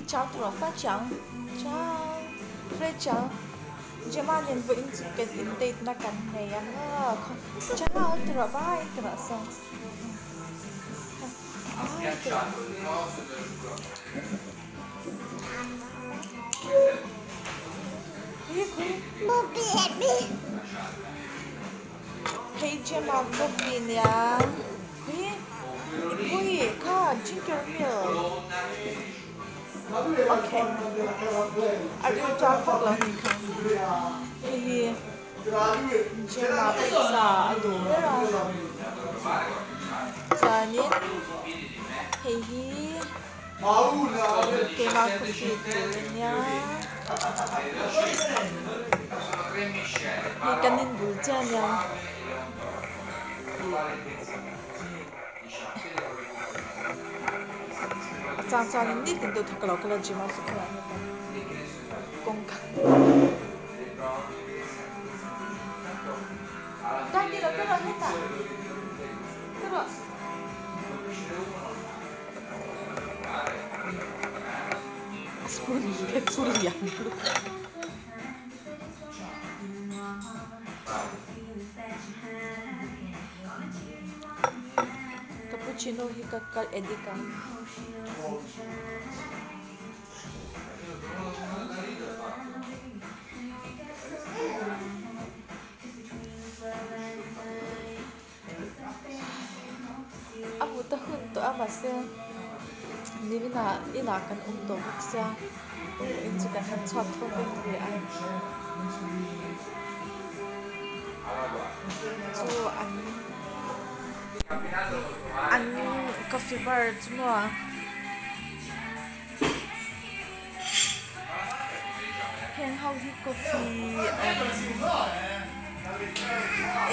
Ciao ti rawh fa chiang ciao Fred ciao Gemma nen vawiin chu kan in date na kan nei ang a ciao ti rawh bye ti rawh saw bye ti rawh. Hei Gemma coffee nia hi ipui kha ginger milk ok a ril tar vak lo ni kha hei hi Gemma pizza a duh ber a chuanin hei hi. Keimah coffee tur ania hei kan in bul chiah ania a chang chuanin nitin deuh thawk ka lo kal a gym a saw khawlai ania kawngka Spoon te chu lian lutuk. Cappuccino hi ka kal edit ang. A hmu ta hun tawh a mahse nimin ah inah kan awm tawh bawk sia in chu kan han chhuak tho vek ve a chu an an coffee bar chu maw. Heng ho hi coffee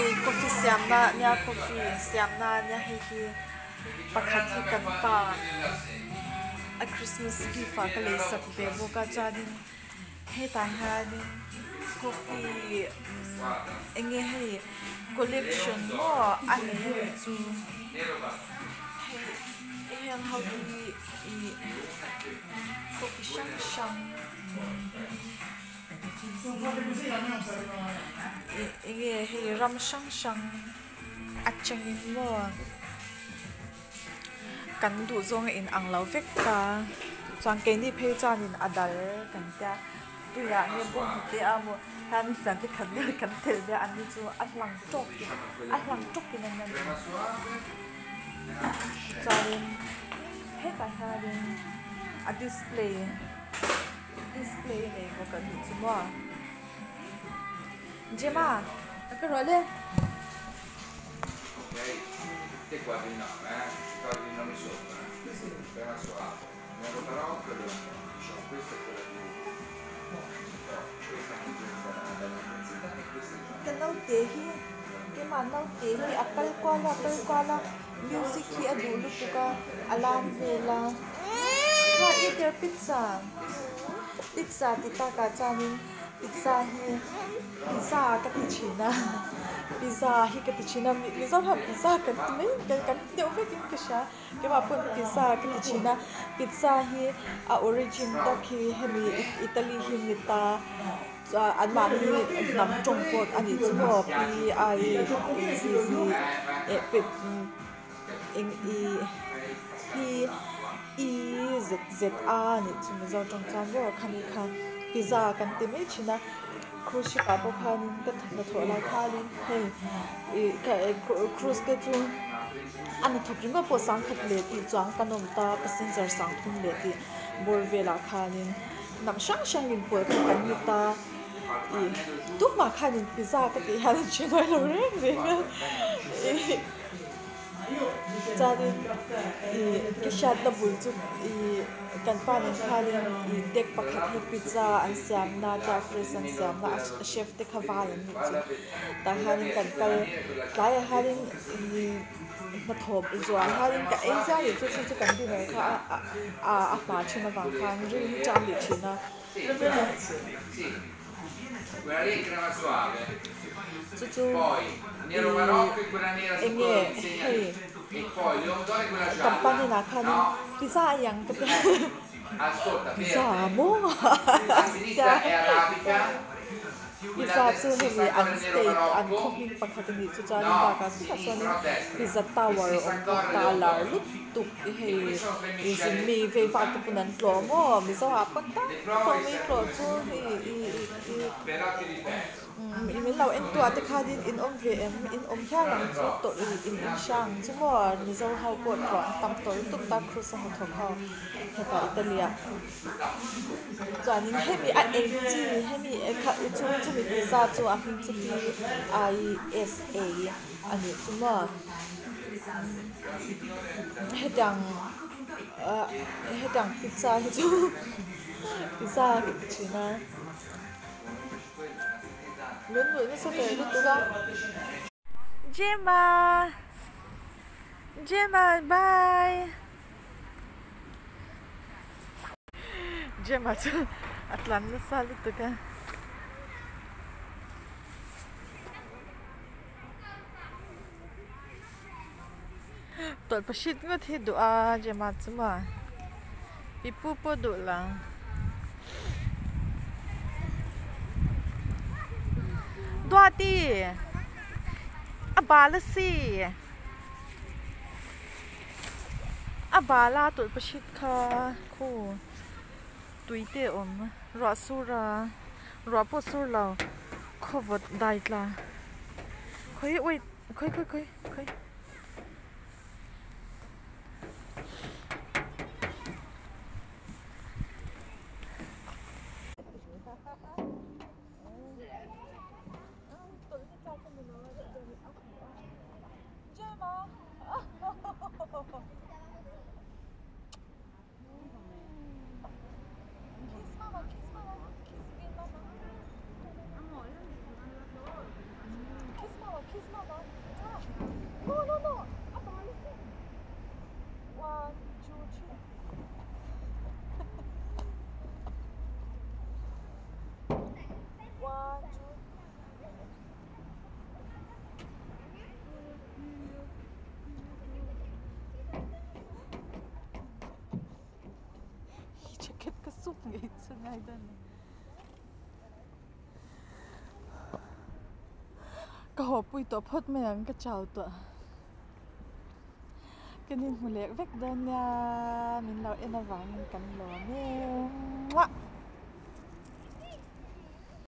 ei coffee siamna nia coffee siamna nia hei hi pakhat hi kan pa a christmas gift ah ka lei sak ve bawk a chuanin hetah hianin coffee eng nge hei collection maw a nei a nih chu hei heng ho hi ih coffee hrang hrang ih eng nge hei ram hrang hrang atangin maw kan duh zawng a inang lo vek ta chuan keini phei chuanin a dal kan tia tuiah nge bawnghnute a maw hian fian te khat vel kan telh ve a an ni chu a hlang tawk a hlang tawkin an Chuanin hetah hianin a display display a nei bawk a nih chu maw Gemma a ka rual e. Ka naute hi keimah naute hi a kal kual a a kal kual a music hi a duh lutuk a a lam vel a kha eat your pizza pizza ti takah chuanin pizza hi pizza ka ti thin a pizza hi ka ti thin a mizo hian pizza kan ti mai kan ti deuh vekin ka hria. Keimah pawhin pizza ka ti thin a, pizza hi a origin tak hi hemi Italy hi ni ta chuan anmahni hnam tawng pawh a nih chu maw P I Z Z eh p eng i P E Z Z A a nih chu Mizo tawng chuan maw khami kha pizza kan ti mai thin a cruise ship ah pawh khanin ka hnathawh lai khanin hei ih cruise te chu. A hnathawk ringawt pawh sangkhat leh tih chuang kan awm ta passenger sangthum leh tih bawr velah khanin hnam hrang hrang inpawlh kha kan ni ta ih tumah khanin pizza ka tih hian an hre ngailo reng reng a ih chuanin ih ka hriatna bul chu ih kan pa nen khanin ih deck pakhat hi pizza an siamna tia fresh an siamna a chef te kha vai an nih chu tah hianin kan kal tlaiah hianin. Hnathawp zuah hianin ka ei zia leh chu chu chu kan dinner kha a a hma thin avang khan ring hi chang leh thin a chu chu ih eng nge hei. Company ah khanin pizza a iang ka ti a, pizza maw tia pizza chu hemi an state an khaw hming pakhat a nih chu chuanin bakah sutah chuanin pizza tower a awm bawk a a lar lutuk hei zin mi vei vak te pawn an tlawh maw mizo ah pawn tam tawh mai tlawh chu hei ih ih. Min lo en tuah te khanin in awm ve em? In awm hial ang chu tawrh in in hria ang chu maw? Mizo ho pawh tluah an tam tawh lutuk ta Krus a hnathawk ho hetah Italy ah chuanin hemi a ei chi hemi kha chu chumi pizza chu a hming chu P I S A a nih chu maw? Hetiang ah hetiang pizza hi chu pizza ka ti thin a. Min nuih nasa ve lutuk a. Gemma! Gemma bye! Gemma chu a tlan nasa lutuk a. Tawlhpahrit ngawt hi duh a Gemma chu maw? I pu pawh duh lo. Duati! A bal a si! A bal a tawlhpahrit kha khu tui te a awm ruah sur a ruah pawh sur lo khawvawt dai tla khawi wait khawi khawi khawi khawi. Jacket ka suk ngei chu ngai dawn ni. Ka haw pui tawh phawt mai ang ka chau tawh. Ka ni hmu leh vek dawn nia min lo en avangin kan lawm e.